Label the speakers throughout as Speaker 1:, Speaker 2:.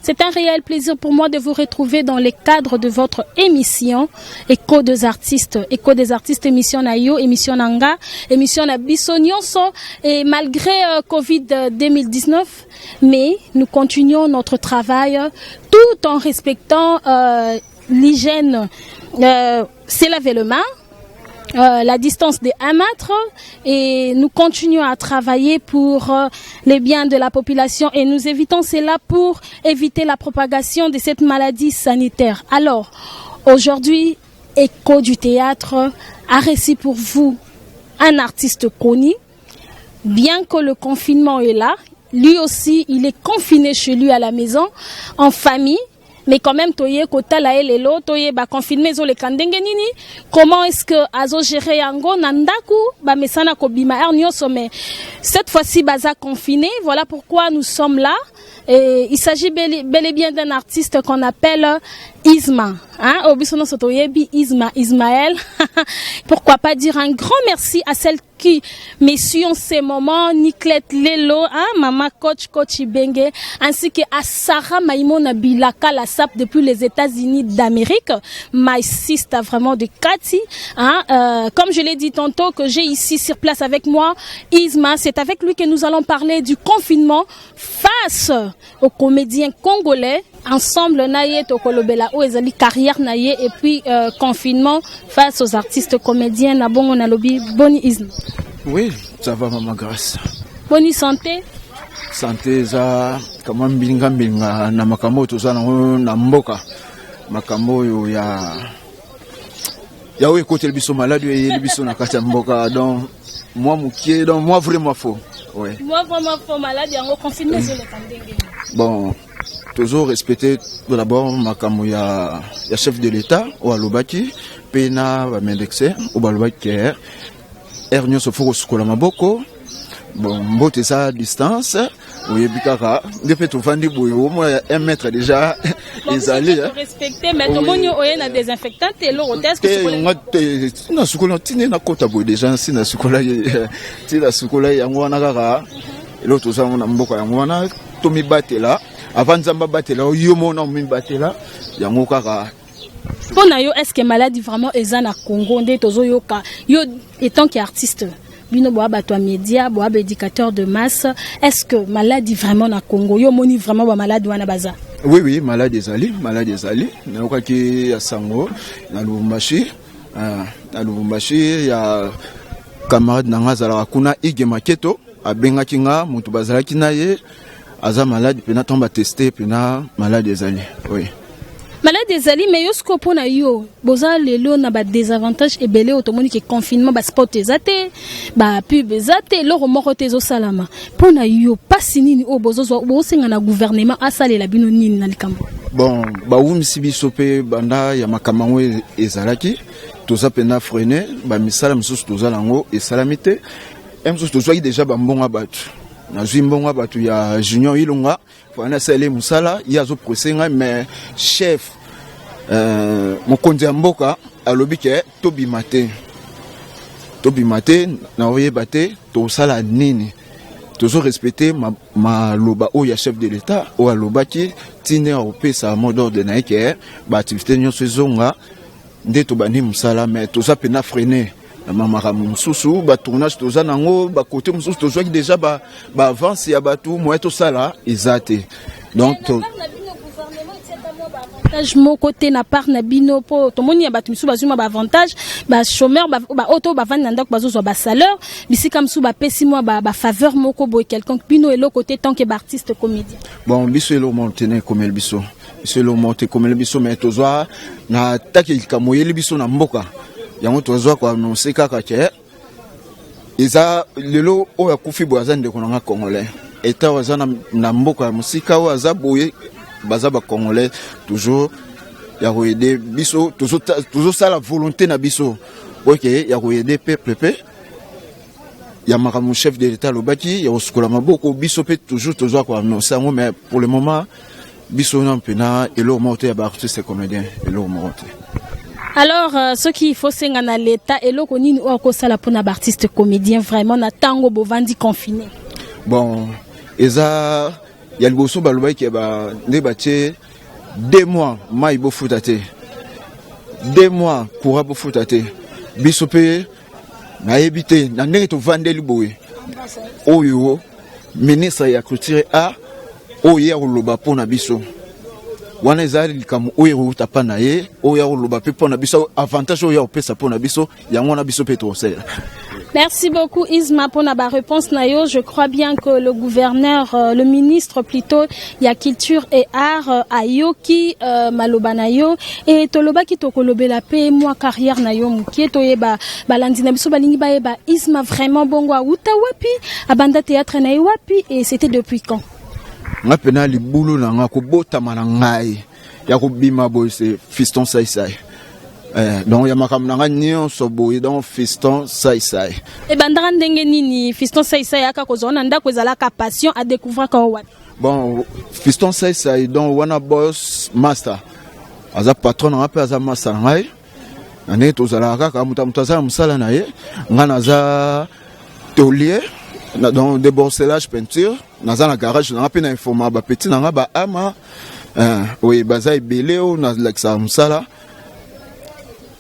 Speaker 1: C'est un réel plaisir pour moi de vous retrouver dans le cadre de votre émission Écho des artistes. Écho des artistes, émission na yo, émission na nga, émission na biso nyonso. Et malgré Covid 2019, mais nous continuons notre travail tout en respectant l'hygiène. Se laver le main, la distance des 1 mètre, et nous continuons à travailler pour les biens de la population et nous évitons cela pour éviter la propagation de cette maladie sanitaire. Alors, aujourd'hui, Écho du théâtre a reçu pour vous un artiste connu. Bien que le confinement est là, lui aussi, il est confiné chez lui à la maison, en famille. Mais quand même, toye kotala ye lelo, toyeba confinement ezoleka ndenge nini, comment est-ce que azo gérer yango na ndaku. Bamesana kobima heure nyonso, mais cette fois-ci baza confiné. Voilà pourquoi nous sommes là. Et il s'agit bel et bien d'un artiste qu'on appelle Isma, hein. Oyo biso nyonso toyebi Isma, Ismaël. Pourquoi pas dire un grand merci à celle qui me suit en ces moments, Niclette Lelo, hein, Mama Coach, Coach Ibenge, ainsi que à Sarah Maimona Bilaka, la SAP depuis les États-Unis d'Amérique, my sister vraiment de Cathy, hein, comme je l'ai dit tantôt, que j'ai ici sur place avec moi Isma. C'est avec lui que nous allons parler du confinement face aux comédiens congolais. Ensemble na ye tokolobela oyo ezali carrière na ye et puis confinement face aux artistes comédiens. Na bongo nalobi boni, Isma?
Speaker 2: Oui, ça va, Maman Grâce.
Speaker 1: Boni santé?
Speaker 2: Santé eza kama mbilinga mbilinga na makambo oyo toza nango na mboka, makambo oyo ya oyo ekoteli biso, maladi oyo eyeli biso na kati ya mboka. Donc mwa mokie, donc moi vraiment faux, ouais.
Speaker 1: Moi vraiment faux. Maladi yango, confinement ezoleka ndenge?
Speaker 2: Bon, tozo respecter tout d'abord makambo ya chef de l'État oyo alobaki, mpe na bamédecin oyo balobaki ke heure nyonso faut kosukola maboko. Bon, mbote eza distance, oyebi kaka nde mpe tovandi boye, omona ya 1 mètre déjà ezali.
Speaker 1: Respecté, mais tomoni oye na désinfectant te, eloko te. Est-ce que
Speaker 2: Nga te, nasukola ntina nakota boye déjà, si nasukolaki, ti nasukolaki yango wana. Kaka eloko toza yango na mboka yango wana, tomibatela avant Nzambe abatela yo mona, omibatela yango kaka.
Speaker 1: Mpo na yo, est ce que maladie vraiment eza na Congo nde tozoyoka? Yo étant que artiste, bino boya bato ya média, boya baéducateur de masse, est ce que maladie vraiment na Congo, yo omoni vraiment bamaladi wana baza?
Speaker 2: Oui, maladi ezali, maladi ezali. Nayokaki ya sango na Lubumbashi, na Lubumbashi ya camarade na nga azalaka kuna, Ige Maketo, abengaki nga, moto bazalaki na ye aza maladi mpena. Ntango bateste mpena, maladi ezali, oui.
Speaker 1: Maladi ezali, mais yo sikoyo, mpo na yo, boza lelo na badésavantage ebele oyo tomoni ke confinement, basport eza te, bapub eza te, eloko moko te ezosalama. Mpo na yo, mpasi nini oyo bozozwa? Bozosenga na gouvernement asalela bino nini na likambo?
Speaker 2: Bon, bawumisi biso mpe banda ya makambo yango ezalaki, toza mpenza freiné. Bamisala mosusu toza nango esalami te. E mosusu tozwaki déjà bambongo ya bato, nazwi mbongo ya bato ya Junior Ilonga wana, asaleli mosala, ye azopresse ngai, mais chef, mokonzi ya mboka alobi ke tobima te, tobima te. Naoyeba te tosala nini. Tozorespecte maloba oyo ya chef de l'État oyo alobaki, ntina ya kopesa mot d'ordre na ye ke baactivité nyonso ezonga nde tobandi mosala, mais toza mpena freiné na makambo mosusu. Batournage toza nango, bakote mosusu tozwaki déjà baavance ya bato, moye tosala eza te. Donc
Speaker 1: avantage moko te na part na bino, mpo tomoni ya bato misusu bazwi mwa baavantage, bachômeur, baoyo to bavandi na ndako bazozwa basalaire, bisika mosusu bapesi mwa bafaveur moko boye quelconque. Bino eloko te tant que baartiste comédien?
Speaker 2: Bon, biso eloko moko te na ekomeli biso, biso eloko moko te ekomeli biso, mais tozwa na taki likambo oyeli biso na mboka yango, tozwa koannonce kaka ke eza lelo oyo akufi boye, aza ndeko na nga congolais, eta oyo aza na mboka ya mosika, oyo aza boye, baza bacongolais toujours ya koaider biso. Tozosala volonté na biso oke ya koaider peuple mpe ya makambo chef de l'État alobaki ya kosukola maboko. Biso mpe toujours tozwa koannonce yango, mais pour le moment biso na mpena eloko moko te ya baartiste comédien, eloko moko te.
Speaker 1: Alors soki il faut senga na l'État eloko nini oyo akosala mpona baartiste comédien vraiment na ntango bovandi confiné?
Speaker 2: Bon, eza Ya liboso balobaki ba nde batie 2 mois mai bofuta te, 2 mois courant bofuta te. Biso mpe nayebi te na ndenge tovandeli boye, oyo ministre ya culture a oyo ye akoloba mpo na biso wana eza likambo oyo ekouta mpa na ye, oyo akoloba mpe mpo na biso, avantage oyo akopesa mpo na biso, yango wana biso mpe tokosalela.
Speaker 1: Merci beaucoup Isma pour la réponse na yo. Je crois bien que le gouverneur, le ministre plutôt, ya culture et art ayoki maloba na yo et tolobaki tokolobela pe mwa carrière na yo mokie, toyeba balandi na biso balingi bayeba Isma vraiment bongo auta wapi, abanda théâtre na ye wapi et c'était depuis quand?
Speaker 2: Nga mpena libulu na nga, kobotama na ngai ya kobima boye, c'est Fiston Saisai. Donc ya makambo na nga nyonso boye, donc Fiston Saisai.
Speaker 1: Ebandaka ndenge nini Fiston Saisai aka kozwa na ndako? Ezalaka passion, adécouvraka o wapi?
Speaker 2: Bon, Fiston Saisai, donc wana boss master, aza patron na nga mpe aza master na ngai. Na ndenge tozalaka kaka, moto moto aza na mosala na ye. Nga naza tôlier, donc débourselage, peinture. Naza na garage na nga mpe na informa bapeti na nga baama oyo baza ebele oyo nalakisaka mosala.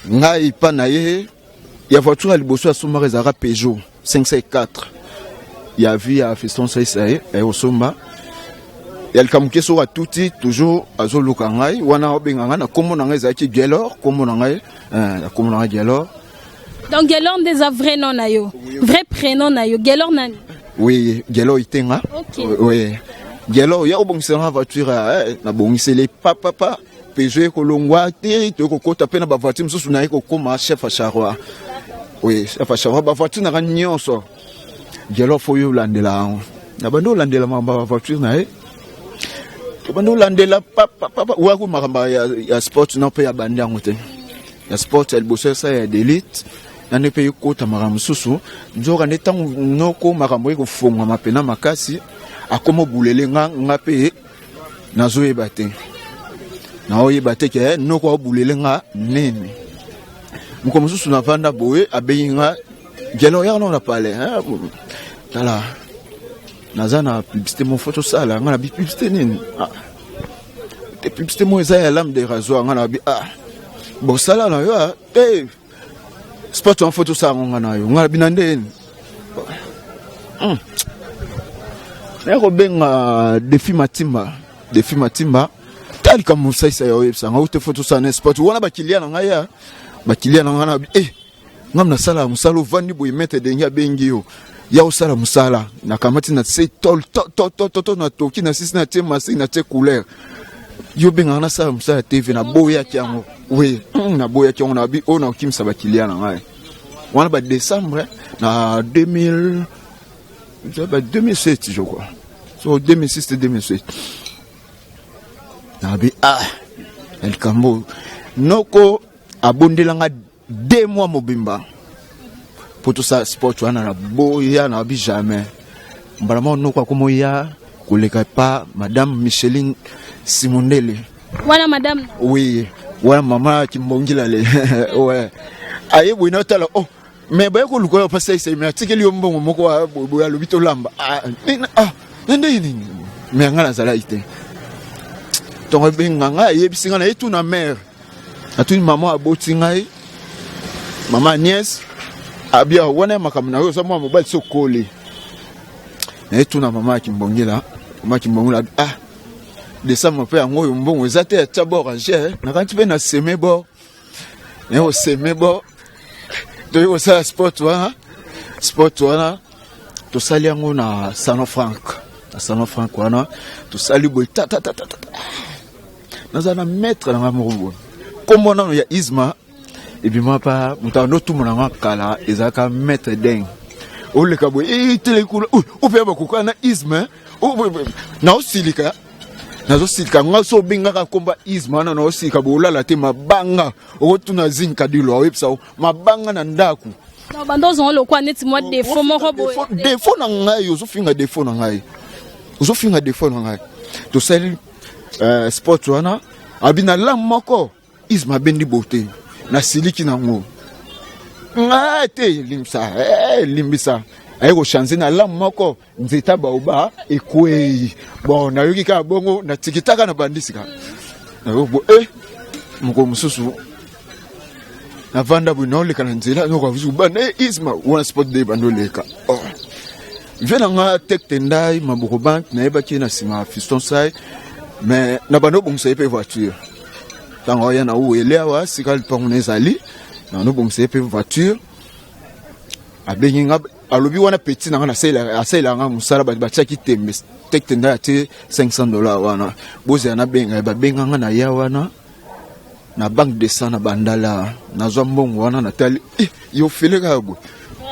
Speaker 2: Ngai mpa na ye, ya voiture ya liboso asombaka ezalaka Peugeot 504 ya vie ya Fiston Saisai. Aye kosomba ya likambo moke, soki atuti toujours azoluka ngai wana, aobenga ngai na nkombo na ngai. Ezalaki Gelor nkombo na ngai, nkombo na ngai Gelor.
Speaker 1: Donc Gelor nde eza vrai nom na yo, vrai prénom na yo Gelor nani?
Speaker 2: Oui, Gelor Itenga. Oui, Gelor ya kobongisela nga voiture, nabongiseli papapa Peugeot, ekolongwa te, toyei kokota mpe na bavoiture mosusu, naye kokóma chef ya charroi. Oui, chef ya charroi, bavoiture nanga nyonso Gelor fo oyo olandela yango. Na bandi olandela makambo ya bavoiture na ye, tobandi olandela papapapa wako makambo ya sport na mpe ya bandi yango te, ya sport ya liboso esa ya d'élite na nde mpe ekota makambo mosusu. Nzoka nde ntango noko makambo ekofongwama mpena makasi, akoma obulele nga. Nga mpe nazoyeba te, naoyeba te ke noko abulele nga nini. Moko mosusu navanda boye, abengi nga: "Gelo, yaka nao na palais, tala, naza na publicité mo fo tosala." Nga na bi: "Publicité nini?" "Ah, te, publicité mo eza ya lame de rasoir." Nga na bi: "Ah, bosala na yo te, sport wana fo tosala ngo nga na yo." Nga na bi: "Na ndeni?" Naye kobenga Defi Matimba. Defi Matimba, ta likambo mosalisa ya oyebisa nga te, fo tosala na sport wana. Bakilia na ngai ya bakilia na ngai na bi eh, ngam nasala mosala. Ovandi boye, maître Denge abengi yo ya osala mosala. Nakamati na se tol to natoki na sisi, natie masque, natie couleur. Yo obengaka nasala mosala ya TV, naboyaki yango. Oui, naboyaki yango. Nabi oyo nakokimisa bakilia na ngai wana ba décembre na 2000, ba 2007 je crois, so 2006, 2007. Nabi ah, likambo noko abondelanga 2 mois mobimba mpo tosala sport wana, na boya, na bi jamais. Mbala moko noko akomoya koleka pa madame Micheline Simondele.
Speaker 1: Wana madame?
Speaker 2: Oui, wana mama Kimbongila le. Ouais, aye boye, natala: "Oh, mais baye koluka yo pasa esa, mais atikeli yo mbongo moko boye, alobi tolamba." Ah, ah, na ndenge nini? Mais nga nazalaki te. Ntongo ebenga ngai, ayebisi ngai, naye tuna mare, atuni mama aboti ngai, mama Agnès abia wana ya makambo na yo, oza mwana mobali, so okoli. Naye tuna mama ya Kimbongela. Mama ya Kimbongela: "Ah, décembre mpe yango oyo, mbongo eza te." Atia bord ange, nakanti mpe na seme bord, naye koseme bord, toyei kosala sport wana. Sport wana tosali yango na Salon Frank. Na Salon Frank wana tosali boye tatatatata. Naza na maître na nga moko boye, nkombo nano ya Isma ebima pa moto ando tumona nga kala, ezalaka maître Deng. Oleka boye, tele kuna opeya bakoka na Isma, naosilika, nazosilika nga. So obengaka komba Isma wana, naosilika boye, olala te, mabanga. Okotuna Zinka Dilo, aoyebisa mabanga na ndako.
Speaker 1: Bando ozongo lokwa neti mwa défaut moko boye.
Speaker 2: Défaut na ngai, ozofinga défaut na ngai, ozofinga défaut na ngai. Tosali sport wana, abi na lame moko, Isma abendi bote, nasiliki nango ngai te. Limbisa, limbisa. Aye kochange na lame moko, nzeta baoba ekwei. Bon, nayoki kaka bongo, natikitaka na bandisi kaka. Nayoki bo eh mokolo mosusu navanda boye naoleka na nzela nayoka bana eh, Isma wana sport day bando oleka. Oh. Vie na nga tek tendai maboko bank nayebaki ye na nsima ya fiston sai mais na bando obongisa ye mpe voiture ntango aya na uwele awa sika lipango na ezali na bando obongisa ye mpe voiture abengi nga alobi wana petit na nga asalelaka nga mosala bato batiaki tembe tek tendai atie 500 dollars wana bozela nabenga ye. Babenga nga na ya wana na banque de sang na Bandala, nazwa mbongo wana, natali eh, yo fele kaka boye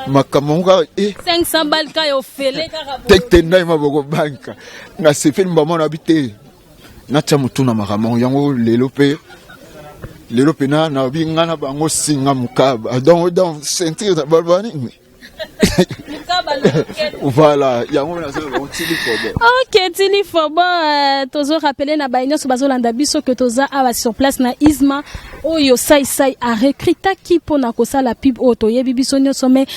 Speaker 2: makambo yango kaka eh.
Speaker 1: 500 balles ka yo fele kaka boye.
Speaker 2: Tek tendai maboko banka nasepeli mbama na bi te natya motu na makambo yango lelo mpe lelo mpena nabi nga na bango singa mokaba donc ceinture baloba nini.
Speaker 1: Mokaba loketo.
Speaker 2: Voilà, yango naza na bango tili fobo.
Speaker 1: Ok, tili fobo, tozo rappeler na baye nyonso bazolanda biso que toza awa sur place na Isma oyo Sai Sai arecrutaki mpona kosala pub oyo toyebi biso nyonso. Mais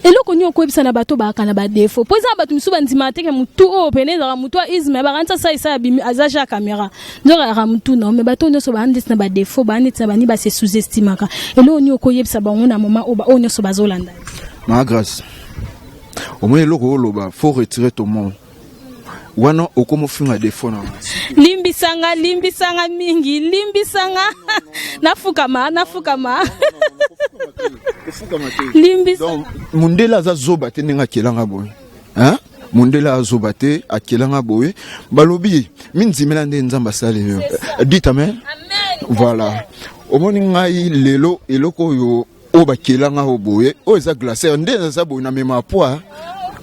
Speaker 1: eloko nini okoyebisa na bato bayaka na badéfauts? Mpo eza na bato misusu bandimaka teke motu oyo pene ezalaka motu ya Isma, bakanisa Sai Sai abimi aza ja caméra nzoka ayaka motu na. Mais bato nyonso baa neti na badéfauts, baa neti na bani base sous-estimaka. Eloko nini okoyebisa bango na moment oyo oyo nyonso bazolanda?
Speaker 2: Ma Grâce, omoni eloko oloba, faut retirer ton mot wana, okoma ofinga défaut na nga.
Speaker 1: Limbisanga, limbisanga mingi, limbisanga, nafukama, nafukama, limbisa.
Speaker 2: Donc mondele aza zoba te ndenge akelanga boye, hein? Mondele azoba te akelanga boye. Balobi mindimela nde Nzambe asali yo. Dites amen. Voilà, omoni ngai lelo eloko oyo oyo bakelanga oyo boye, oyo eza glaciaire nde naza boye, namemaka poids.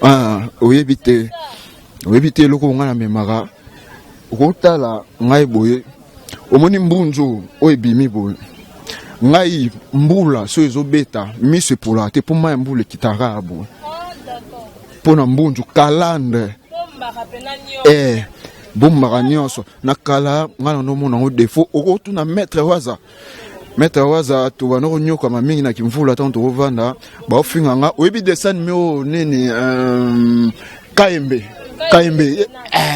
Speaker 2: Ah, oyebi te, oyebi te eloko oyo ngai namemaka. Okotala ngai boye, omoni mbunzu oyo ebimi boye. Ngai mbula so ezobeta, miso epolaka te mpo mai ya mbula ekitaka kaka boye mpo na mbunzu kalande bombaka nyonso na kala. Ngai nanomona yango défaut, okotuna maître waza, maître waza tobanda konyokama mingi na kimvula. Ntango tokovanda baofinga nga, oyebi dessin animé oyo nini, Kayembe Kayembe,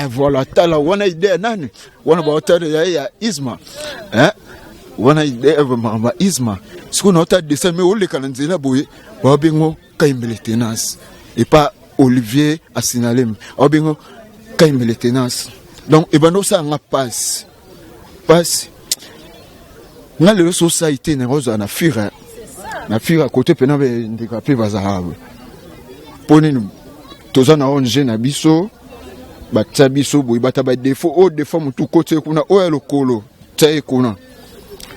Speaker 2: voilà, tala wana idée ya nani wana, baotala ya ya Isma, eh? Wana idée makambo ya Isma. Sikoyo naotala dessin animé oleka na nzela boye, baobengo Kayembele Tenas epa Olivier Asinalem, aobengo Kayembele Tenas. Donc ebanda osala nga pasi pasi. Nga lelo so osali te nanga ozala na fire na fire kote mpena ndeka mpe bazalaka boye. Mpo nini? Toza na ONG na biso, batia biso boye, bata badéfauts oyo, défaut motu koti ye kuna, oyo ya lokolo tia ye kuna.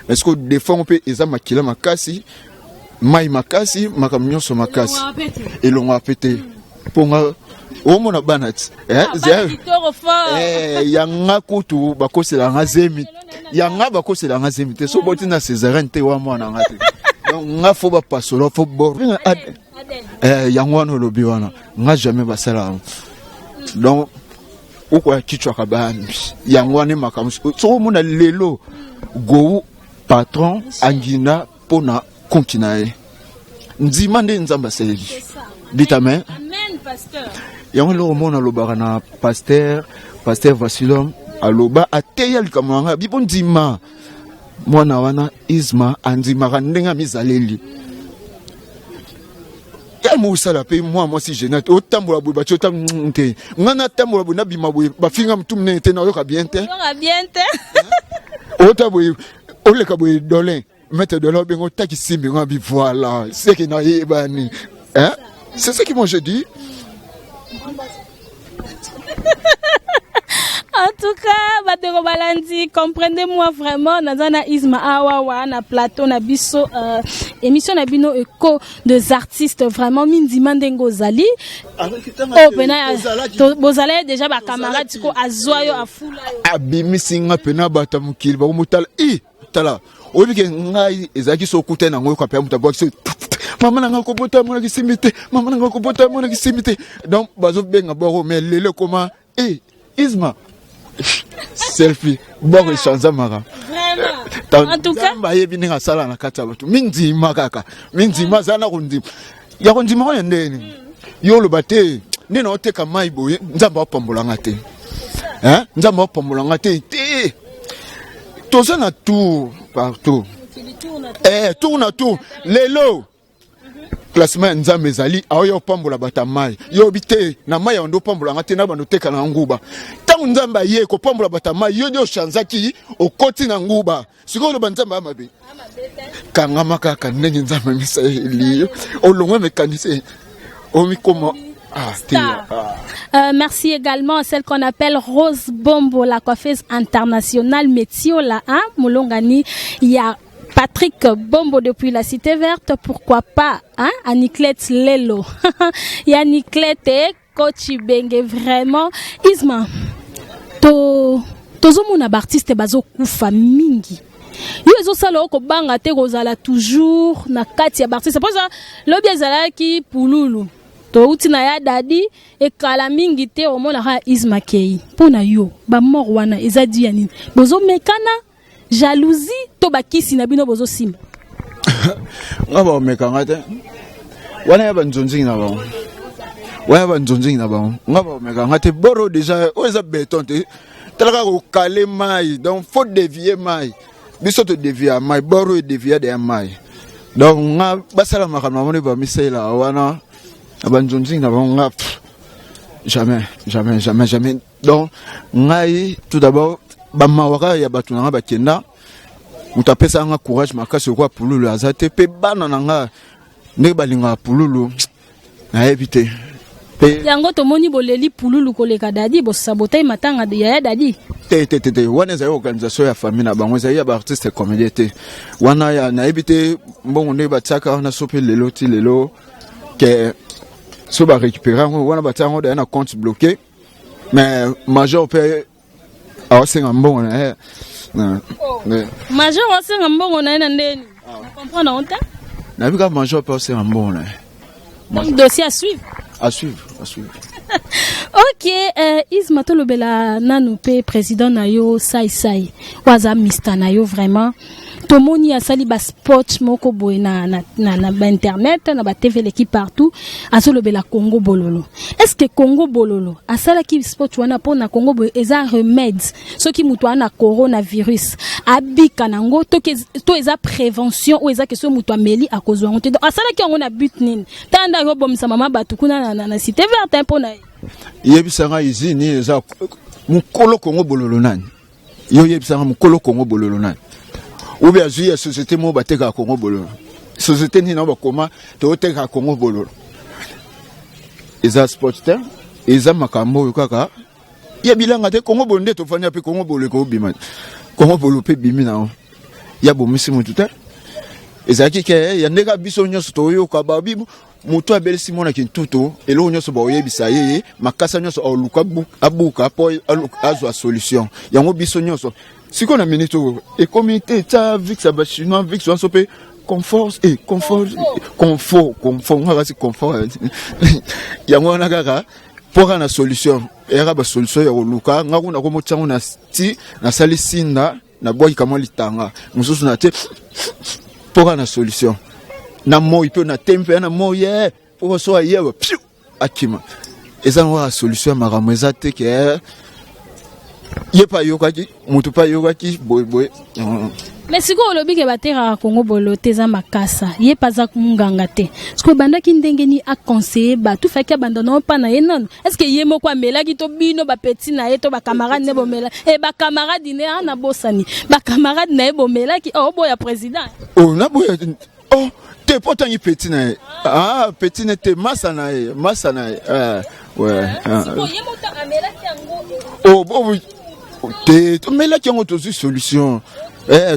Speaker 2: Est-ce que défaut yango mpe eza makila makasi, mai makasi, makambo nyonso makasi elongwaka mpe te? Mpo nga omona bana ti yanga kutu bakoselanga zemi, yanga bakoselanga zemi te. So boti na césarienne te wa mwana nga te. Donc nga faut bapasola, faut bor yango wana olobi wana, nga jamais basala yango. Donc okoya kichwaka bambi yango wana makambo. Soki omona lelo gou patron angina mpona konti na ye, ndima nde Nzambe asaleli. Dites amen. Yango eloko mona alobaka na pasteur, pasteur Vasilom aloba, ateya likambo na ngai bipo ndima mwana wana Isma andimaka ndenge amizaleli ya mosala mpe mwa mwasi gênante otambola boye, batie ota te. Ngai natambola boye, nabima boye, bafinga motu monene te, nayoka bien te. Ota boye, oleka boye, dolin maître dolin obenga otaki simbi nga bi. Voilà ce que nayebani, hein? C'est ce que moi je dis.
Speaker 1: En tout cas, bandeko balandi, comprenez-moi vraiment, naza na Isma awawa na plateau na biso, émission na bino Écho des artistes. Vraiment, mindima ndenge ozali oyo pena bozala déjà bacamarade, siko azwa yo, afula yo.
Speaker 2: Abimisi nga mpena bato ya mokili bakomotala i tala. Oyebi ke ngai ezalaki so okutani nango, oyoka mpe moto abwaki so mama na ngai kobota amonaki simbi te, mama na ngai kobota amonaki simbi te. Donc bazobenga boro. Mais lelo ekoma e Isma selfie, boro echanzamaka. Nzambe ayebi ndenge asala na kati ya bato. Mindima kaka mindima, aza na kondima ya kondima oyo ndeni. Yo oloba te nde na oteka mai boye, Nzambe apambola nga te, hein? Nzambe apambola nga te te. Toza na tour partout, tour na tour. Lelo classement ya Nzambe ezali aoya opambola bato ya mai. Yo obi te na mai ya bando opambola nga te, na bando oteka na nguba. Ntango Nzambe aye kopambola bato ya mai, yo nde ochanzaki, okoti na nguba. Sikoyo oloba Nzambe ya mabe? Kangama kaka ndenge Nzambe amisaleli yo, olongwa mécanicien, omikoma. Ah, te, ah.
Speaker 1: Merci également à celle qu'on appelle Rose Bombo, la coiffeuse internationale Metiola, hein, Moulongani. Il y a Patrick Bombo depuis la Cité Verte, pourquoi pas, hein, Anniclette Lelo. Il y a Anniclette et Coach Benge, vraiment. Isma, to, tozomona baartiste bazokufa mingi. Yo ezosala okobanga te kozala toujours na kati ya baartiste? Mpoza lobi ezalaki Pululu, touti na ya Dadi, ekala mingi te omonaka Isma kei. Mpo na yo, bamort wana eza di ya nini? Bozomekana, jalousie to bakisi na bino bozosimba?
Speaker 2: Nga baomekanga te. Wana ya banzonzingi na bango, wana ya banzonzingi na bango. Nga baomekanga te. Boro déjà oyo eza béton te. Tala kaka kokale mai, donc faut dévier mai. Biso todévier mai, boro edévier deya mai. Donc nga basala makambo na bango nde bamisalelaka wana na banzonzingi na bango. Nga pff, jamais, jamais, jamais, jamais. Donc ngai tout d'abord bamawa kaka ya bato na nga bakenda. Moto apesaka nga courage makasi lokola Pululu aza te. Mpe bana na nga ndenge balingaka Pululu, nayebi te mpe.
Speaker 1: Yango tomoni boleli Pululu koleka Dadi, bosabotai matanga ya Dadi.
Speaker 2: Te, te, te, te. Wana ezali organisation ya famille na bango, ezali ya baartiste comédien te. Wana ya nayebi te mbongo ndenge batiaka wana. So mpe lelo ti lelo ke so barécupéré yango wana, batia yango daya na compte bloqué. Mais major mpe aosenga mbongo na ye.
Speaker 1: Major aosenga mbongo na ye na ndeni? Comprendre yango te.
Speaker 2: Nayebi kaka major mpe aosenga mbongo na ye.
Speaker 1: Donc dossier à suivre.
Speaker 2: À suivre, à suivre.
Speaker 1: Ok, Isma, tolobela nanu mpe président na yo Saisai, oyo aza mista na yo. Vraiment tomoni asali baspot moko boye na bainternet, na batv, eleki partout, azolobela Congo Bololo. Est ce que Congo Bololo asalaki spot wana mpo na Congo boye eza remède soki moto aza na coronavirus abika nango, to eza prévention oyo eza ke soki moto ameli akozwa yango te? Donc asalaki yango na but nini? Tala ndako obomisa mama bato kuna na Cité Verte mpo na ye.
Speaker 2: Yebisanga usine eza mokolo Kongo Bololo nani? Yo yebisanga mokolo Kongo Bololo nani? Obi azwi ya société moko batekaka Kongo Bololo, société nini na bakoma toyotekaka Kongo Bololo? Eza sport te, eza makambo oyo kaka ya bilanga te. Kongo Bololo nde tofandi mpe Kongo Bololo ekobima. Kongo Bololo mpe bimi nango ya bomisi motu te. Ezalaki ke ya ndenge biso nyonso toyoka babi moto abelisi mwana kintutu, eloko nyonso baoyebisa ye, makasa nyonso aoluka abuka mpo azwa solution. Yango biso nyonso sikoyo na minute oyo ekomi te tia Vicks ya bachinois, Vicks wana so mpe confort e confort, confort, confort. Nga kasi confort yango wana kaka mpo kaka na solution eyaka, basolution ya koluka. Nga kuna komotiango na ti nasali sinda, nabwaki kamwa litanga mosusu na te mpo kaka na solution na moi mpe na temi mpe na moi ye mpo so ayeba piu akima. Eza nango kaka solution ya makambo. Eza te ke ye mpe ayokaki motu mpe ayokaki boyeboye.
Speaker 1: Mais sikoyo olobi ke batekaka Kongo Bolo te, eza makasa. Ye mpe aza munganga te. Sikoyo ebandaki ndenge nini aconseille bato? Faki abanda na mpa na ye nano. Est ce que ye moko amelaki to bino bapeti na ye to bacamarade ne bomela e bacamarade ne ana bosani bacamarade na ye bomelaki? Oh, oboya président.
Speaker 2: Oh, naboya oh te mpo otangi petit na ye. Ah, petit ne te, masa na ye, masa na ye. Ah, ouais. Ah.
Speaker 1: Ye moto amelaki yango?
Speaker 2: Oh, oh, te, tomelaki yango, tozwi solution.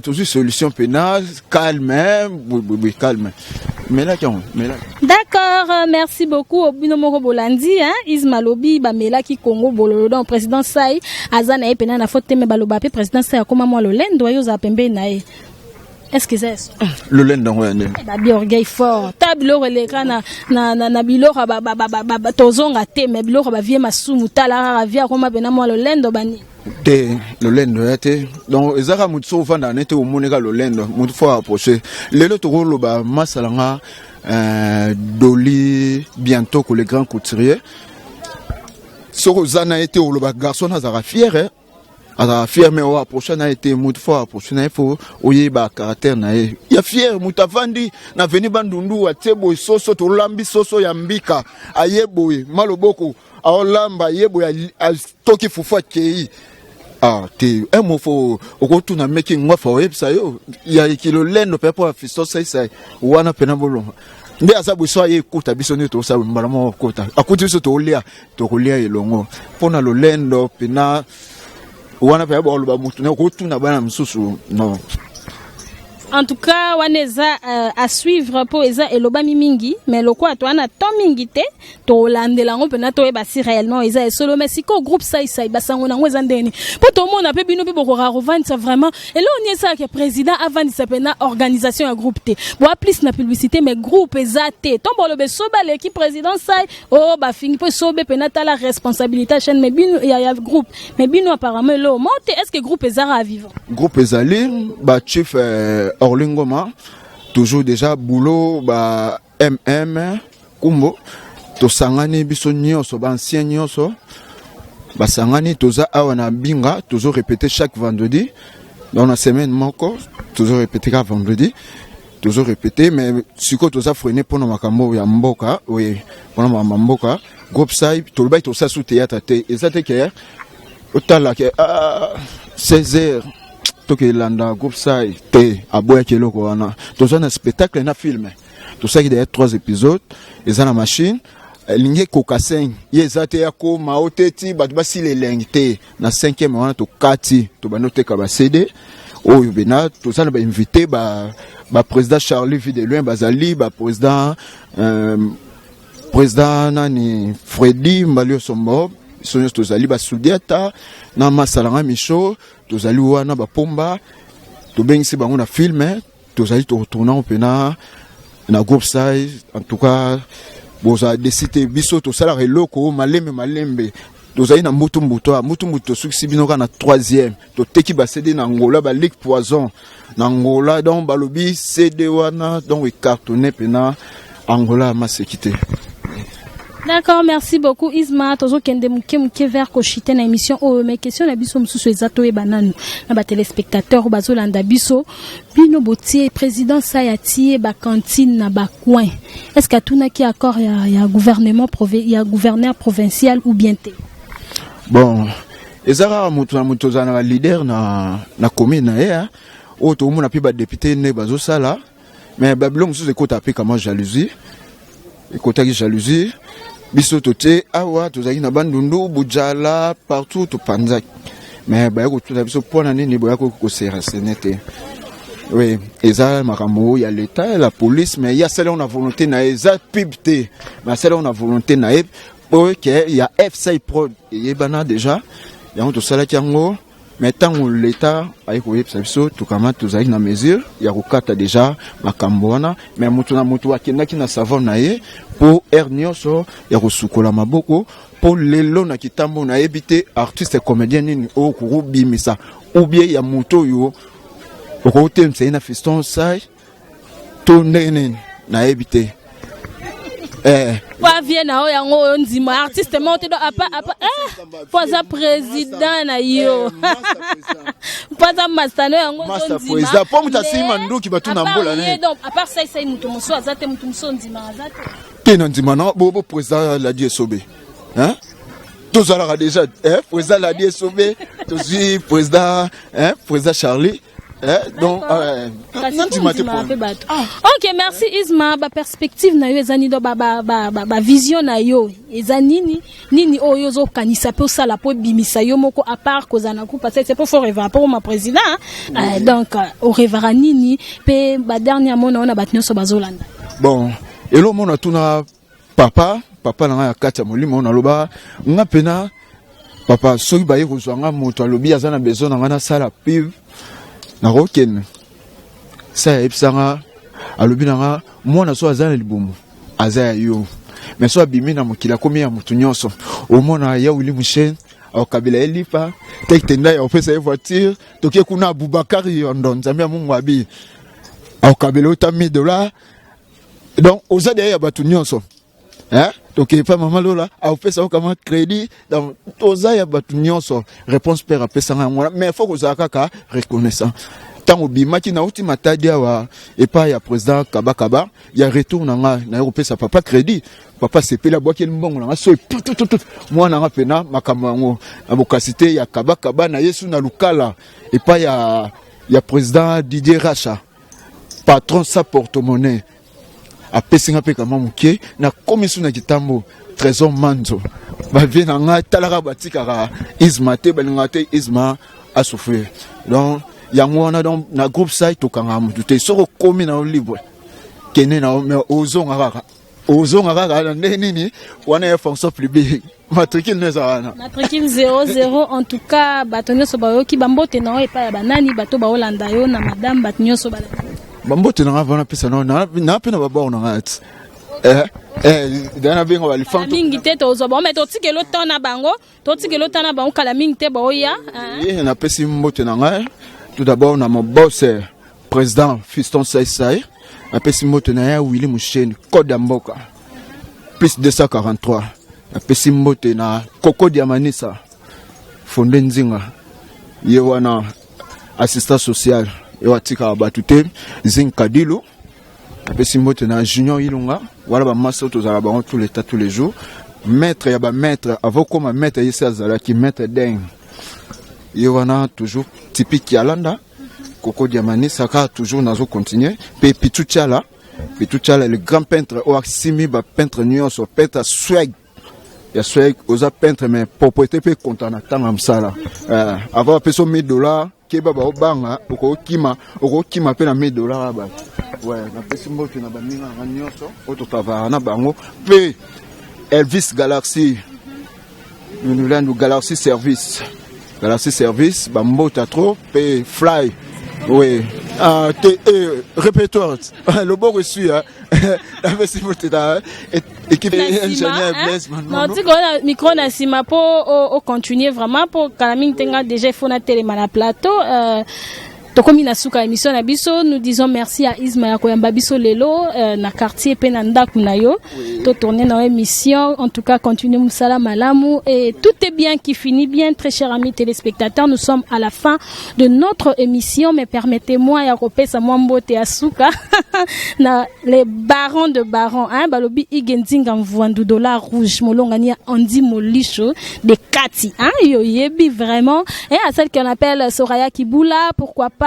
Speaker 2: Tozwi solution mpena calme boye, calme. Melaki yango, melaki.
Speaker 1: D'accord, merci beaucoup. Bino moko bolandi, hein? Isma lobi bamelaki Congo Bololo. Donc président Sai aza na ye pena na faute te, mais baloba pe président Sai akoma mwa lolendo, ayo za pembeni na ye. Est-ce que ça
Speaker 2: Lolendo yango ya ndenge?
Speaker 1: Babi orgueil fort. Ta biloko eleka na biloko ba tozonga te, mais biloko ba vie masumu, tala kaka vie akoma pena mwa lolendo bani.
Speaker 2: Te, lolendo ya te. Donc ezaka motu so ovanda nete omoneka lolendo, motu fo approche. Lelo tokoloba masala nga. Doli bientôt ko le grand couturier. Soki oza na ye te, oloba garçon azalaka fier, eh? Azalaka fier, mais oapproche na ye te. Motu faut approche na ye, faut oyeba caractère na ye ya fier. Moto avandi na veni Bandundu, atie boye soso, tolambi soso ya mbika, aye boye ma loboko aolamba, ye boye atoki fufu, akei. Ah te, un mot, faut okotuna meki ngwafa, oyebisa yo ya ekilo lendo mpe mpo afiso saisai wana mpena bolonga nde aza boye. So aye ekuta biso nde tosala mbala moko, kota akuti biso tokolia, tokolia elongo mpo na lolendo mpena wana mpe bakoloba motu na okotuna bana mosusu non.
Speaker 1: En tout cas, wana eza à suivre mpo eza elobami mingi, mais lokola toza na temps mingi te, tolandela yango mpena, toyeba si réellement eza esolo. Mais sikoyo groupe Saisai, basango nango eza ndeni? Mpo tomona mpe bino mpe bokoka kovandisa vraiment eloko nini esalaka président avandisa mpena organisation ya groupe te? Boa plus na publicité, mais groupe eza te. Ntombo boloba esobe aleki président Sai oyo bafingi mpo esobe mpena tala responsabilité ya chaîne, mais bino ya groupe, mais bino apparemment eloko mo te. Est ce que groupe ezaka à vivre?
Speaker 2: Groupe ezali, bachief Orlingoma toujours déjà boulot, ba mm kumbo tosangani biso nyonso, baancien nyonso basangani. Toza awa na Binga, tozo répéter chaque vendredi. Donc na semaine moko tozo répéter kaka vendredi, tozo répéter. Mais sikoyo toza freiné mpona makambo ya mboka. Oui, mpona makambo ya mboka. Groupe Sai, tolobaki tosala su théâtre te. Eza te ke otala ke ah, 16 heures tokelanda groupe Sai te. Aboyaki eloko wana. Toza na spectacle na film, tosalaki d'ailleurs trois épisodes, eza na machine, elingi ekoka 5. Ye eza te ya koma o te ti bato basila elengi te. Na 5e wana tokati, tobandi oteka ba CD oyo bena. Toza na bainvité, baprésident Charlie Vie de Loin bazali, baprésident président nani, Fredi Mbali Osombo. Biso nyonso tozali, basudiata na Masalanga Micho tozali wana, bapomba tobengisi bango na film. Tozali totourna mpena na groupe Sai. En tout cas, bozala déçus te. Biso tosalaka eloko malembe malembe. Tozali na mbutu mbutu awa, mbutu mbutu tosukisi bino kaka na troisième. Toteki baCD na Angola, balik poison na Angola. Donc balobi CD wana donc ecartonne mpena Angola, maseki te.
Speaker 1: D'accord, merci beaucoup Isma. Tozokende muke muke vers koshite na émission oyo, mais question na biso mosusu eza toyeba nanu na batelespectateur bazolanda biso. Bino botie président Sai atie bacantine na bacoin. Est ce que atunaki accord ya gouvernement, ya gouverneur provincial ou bien te?
Speaker 2: Bon, eza kaka moto na moto ozala na baleader na commune na ye oyo tokomona mpe badéputé nde bazosala. Mais babiloko mosusu ekota mpe kama jalousie, ekotaki jalousie. Biso totie awa, tozalaki na Bandundu, Bujala, partout topanzaki, mais baya kotuna biso mpona nini boya koserasene te. Oui, eza makambo ya l'État, la police, mais ye asali yango na volonté na ye. Eza pub te, mais asali yango na volonté na ye po ke ya fc Prod eyebana déjà. Yango tosalaki yango. Mais ntango l'État aye koyebisa biso, tokama tozalaki na mesure ya kokata déjà makambo wana. Mais moto na moto akendaki na savon na ye mpo heure nyonso ya kosukola maboko. Mpo lelo na kitambo, nayebi te artiste comédien nini oyo kokobimisa ou bien ya moto oyo okotemisa ye na fiston Sai to ndenge nini, nayebi te.
Speaker 1: Po avie na oyo yango oyo ndima artiste moko te. Donc apa po aza président na yo, po aza master na yo yango.
Speaker 2: Master président, po moto asimi manduki batuna mbola
Speaker 1: ne. Donc à part Sai Sai, moto mosusu aza te? Moto mosusu ondima aza te?
Speaker 2: Te, na ndima na bo président Ladi Esobe, hein? Tozalaka déjà, hein? Président Ladi Esobe, tozwi président, hein? Président Charlie, donc
Speaker 1: nandima te. Mpe bato. Ok, merci Isma. Baperspective na yo eza nini? Do bavision na yo eza nini? Nini oyo ozokanisa mpe osala mpo ebimisa yo moko, à part kozala na groupe asese? Mpo faut rêver mpo ma président, donc orêvaka nini mpe badernier mona oyo na bato nyonso bazolanda?
Speaker 2: Bon, eloko mona tuna papa, papa na ngai ya kati ya molimo, naloba nga mpena papa, soki baye kozwa nga, moto alobi aza na besoin na ngai nasala pub, nakokende. Sa ayebisanga, alobi na nga: mwana so aza na libumu aza ya yo, mais so abimi na mokili akomi ya motu nyonso. Omona ya Wili Mushen akokabela ye lipa tekite, ndai akopesa ye voiture. Tokie kuna Abubakar Yondo, Nzambe ya Mungu abi akokabela ota 1000 dollars. Donc oza deya ya bato nyonso, hein? Tokei pa mama Lola, akopesa yo kama crédit. Donc toza ya bato nyonso. Réponse père apesanga yango wana, mais faut kozala kaka reconnaissant. Ntango obimaki, nauti Matadi awa epai ya président Kabakaba, ya retour na nga, naye kopesa papa crédit. Papa sepeli, abwakeli mbongo na nga so tutututu. Mwana nga mpena makambo yango na bokasi te ya Kabakaba na yesu na Lukala epai ya président Didier Racha, patron sa porte-monnaie, apesi nga mpe kama moke. Nakomi su na Kitambo, Trésor Manzo, bavie na ngai. Talaka, batikaka Isma te, balingaka te Isma asouffrir. Donc yango wana, donc na groupe Sai tokangaka motu te. Soki okomi na yo libre, kende na yo, mais ozonga kaka, ozonga kaka na ndenge nini wana ya fonction publique, matricule no eza wana.
Speaker 1: Matricule 00. En tout cas, bato nyonso bayoki bambote na yo epai ya banani, bato baolanda yo na madame, bato nyonso balanda.
Speaker 2: Bambote na nga wana pesa na na mpe na babord na nga ti da nabenga balifante.
Speaker 1: Mingi te, tozwa bango, mais totikeli otan na bango, totikeli otan na bango, kala mingi te baoya.
Speaker 2: Ye napesi mbote na ngai tout d'abord na mon boss, président Fiston Saisai. Napesi mbote na ye Willi Musheni, code ya mboka plus 243. Napesi mbote na Koko Diamanisa Fonde Nzinga, ye wana assistant social, ye atikaka bato te. Zing Kadilu, napesi mbote na Junior Ilunga wana, bamasa oyo tozala bango tout le temps, tous les jours. Maître ya bamaître, avant koma maître, ye se azalaki maître deng, ye wana toujours typique ya Landa. Koko Diamanisa kaka, toujours nazo continuer mpe Pitu Tiala, Pitu Tiala le grand peintre oyo asimi bapeintre nyonso, peintre swag ya swag. Oza peintre, mais propriété mpe konta na ntango ya mosala. Avant bapesa 1000 $, keba, baobanga, okokima, okokima mpe na 1000 $ ya bato. Ouais, napesi mbote na baninga nanga nyonso oyo totravaka na bango, mpe Elvis Galaxy Nundulandu, Galaxy Service, Galaxy Service, bambota trop mpe Fly. Oui, ah, te répertoire loboko esui, napesi mbote na équipe ingénieur Blaise Manono.
Speaker 1: Tika micro na nsima mpo ocontinue vraiment, mpo kala mingi te nga déjà ifo natelema na plateau. Tokomi na suka émission na biso. Nous disons merci à Isma ya koyamba biso lelo na quartier mpe na ndako na yo, totourne na émission. En tout cas, continue mosala malamu et tout est bien qui finit bien. Très chers amis téléspectateurs, nous sommes à la fin de notre émission, mais permettez-moi ya kopesa mwa mbote ya suka na les barons de barons, hein, balobi Ige Nzinga Mvwandu, dollar rouge, molongani ya Andy Molisho de Kati, hein, yo yebi vraiment, et à celle qu'on appelle Soraya Kibula, pourquoi pas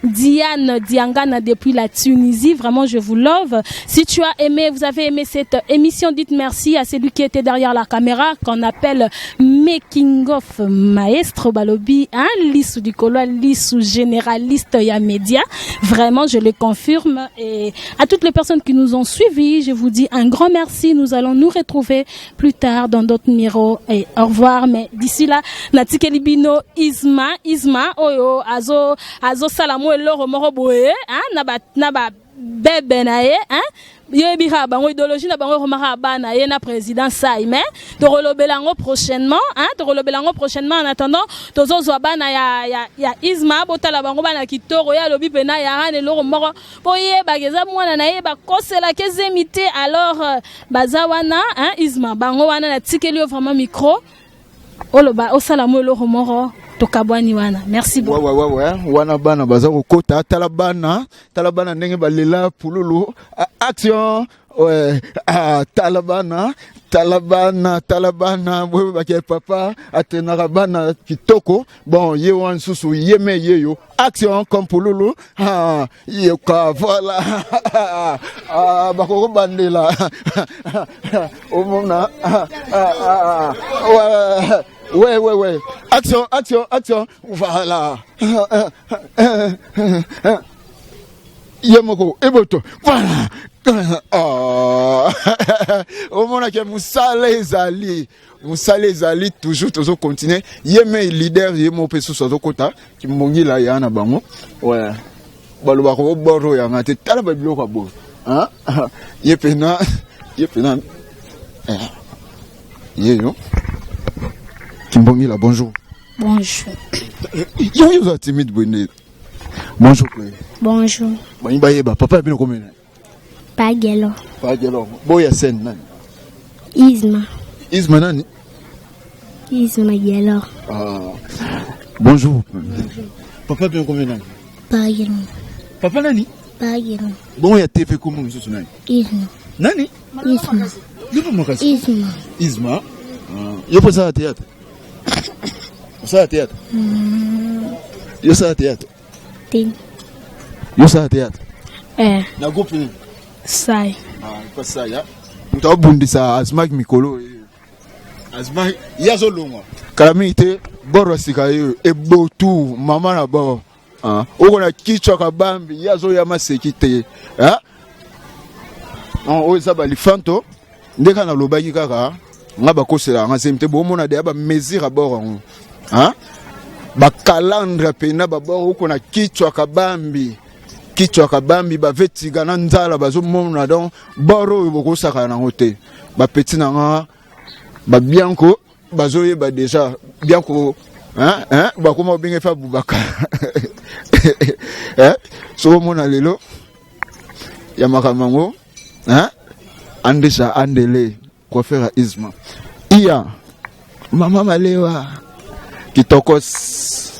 Speaker 1: Diane Diangana depuis la Tunisie. Vraiment, je vous love. Si tu as aimé, vous avez aimé cette émission, dites merci à celui qui était derrière la caméra, qu'on appelle Making of Maestro Balobi, hein, Lissou du Colo, Lissou généraliste ya média. Vraiment, je le confirme. Et à toutes les personnes qui nous ont suivis, je vous dis un grand merci. Nous allons nous retrouver plus tard dans d'autres numéros. Et au revoir. Mais d'ici là, natikeli bino Isma, Isma, oyo, azo, azo sala mo eloko moko boye, hein, na ba bebe na ye, hein, yebi kaka bango idéologie na bango ekomaka bana ye na président Sai, mais tokolobela yango prochainement, hein, tokolobela yango prochainement. En attendant, tozozwa bana ya Isma, botala bango, bana kitoko. Ye alobi mpena yaka na eloko moko mpo yebaka eza mwana na ye, bakoselaka ezemi te. Alors baza wana, hein, Isma, bango wana, natikeli yo vraiment micro, oloba, osala mo eloko moko, tokabwani wana. Merci beaucoup.
Speaker 2: Ouais. Wana bana baza kokota. Tala bana, tala bana ndenge balela pululu. Action, ouais. Ah, tala bana, tala bana, tala bana boye bake papa atenaka bana kitoko. Bon, ye wana lisusu ye me ye yo, action comme pululu. Ah, yoka, voilà. Ah, bakoko bandela omona. Ah, ah, ah, ouais. Ouais. Action, action, action. Voilà. Ye moko, eboto. Voilà. Oh. Omonaki mosala ezali. Mosala ezali toujours, tozo continuer. Ye me leader, ye mo pe susu azokota. Kimbongila ya na bango. Ouais. Balobaka oboro yanga te. Tala ba biloko ya boye. Hein? Ye pena, ye pena. Eh. Ye yo. Kimbongila, bonjour.
Speaker 3: Bonjour.
Speaker 2: Yo yo oza timide boye nde. Bonjour, Chloé.
Speaker 3: Bonjour.
Speaker 2: Banyi bayeba papa ya bino komena.
Speaker 3: Pagelo.
Speaker 2: Pagelo. Boya sen nani?
Speaker 3: Isma.
Speaker 2: Isma nani?
Speaker 3: Isma Gelor.
Speaker 2: Ah. Bonjour. Bonjour. Papa bien combien nani?
Speaker 3: Pagelo.
Speaker 2: Papa nani?
Speaker 3: Pagelo.
Speaker 2: Bon ya TV comment mususu nani?
Speaker 3: Isma.
Speaker 2: Nani?
Speaker 3: Isma.
Speaker 2: Yo makasi.
Speaker 3: Isma.
Speaker 2: Isma. Ah. Yo pesa théâtre. Osala théâtre? Yo sala théâtre?
Speaker 3: Te.
Speaker 2: Yo sala théâtre?
Speaker 1: Eh.
Speaker 2: Na groupe nini?
Speaker 1: Sai.
Speaker 2: Ah, pas sai. Ah. Moto abundisa Azmak mikolo. Azmak ye azolongwa. Kala mingi te boro sika ye ebotu mama na boro. Ah, oko na kichwa kabambi ye azoya maseki te. Ah? Non, oyo eza balifanto nde kaka nalobaki kaka nga bakoselaka nga zemi te bomona deya bamesure ya bord yango bakalandre mpena babord oko na kichwa kabambi kichwa kabambi bavetiga na nzala bazomona donc bord oyo bokosakana nango te bapeti na nga babianko bazoyeba deja bianko hein, hein, bakoma obenge fa Abubakar hein, soki omona lelo ya makambo yango hein, andesha andele coiffeur ya Isma iya mama malewa kitokos.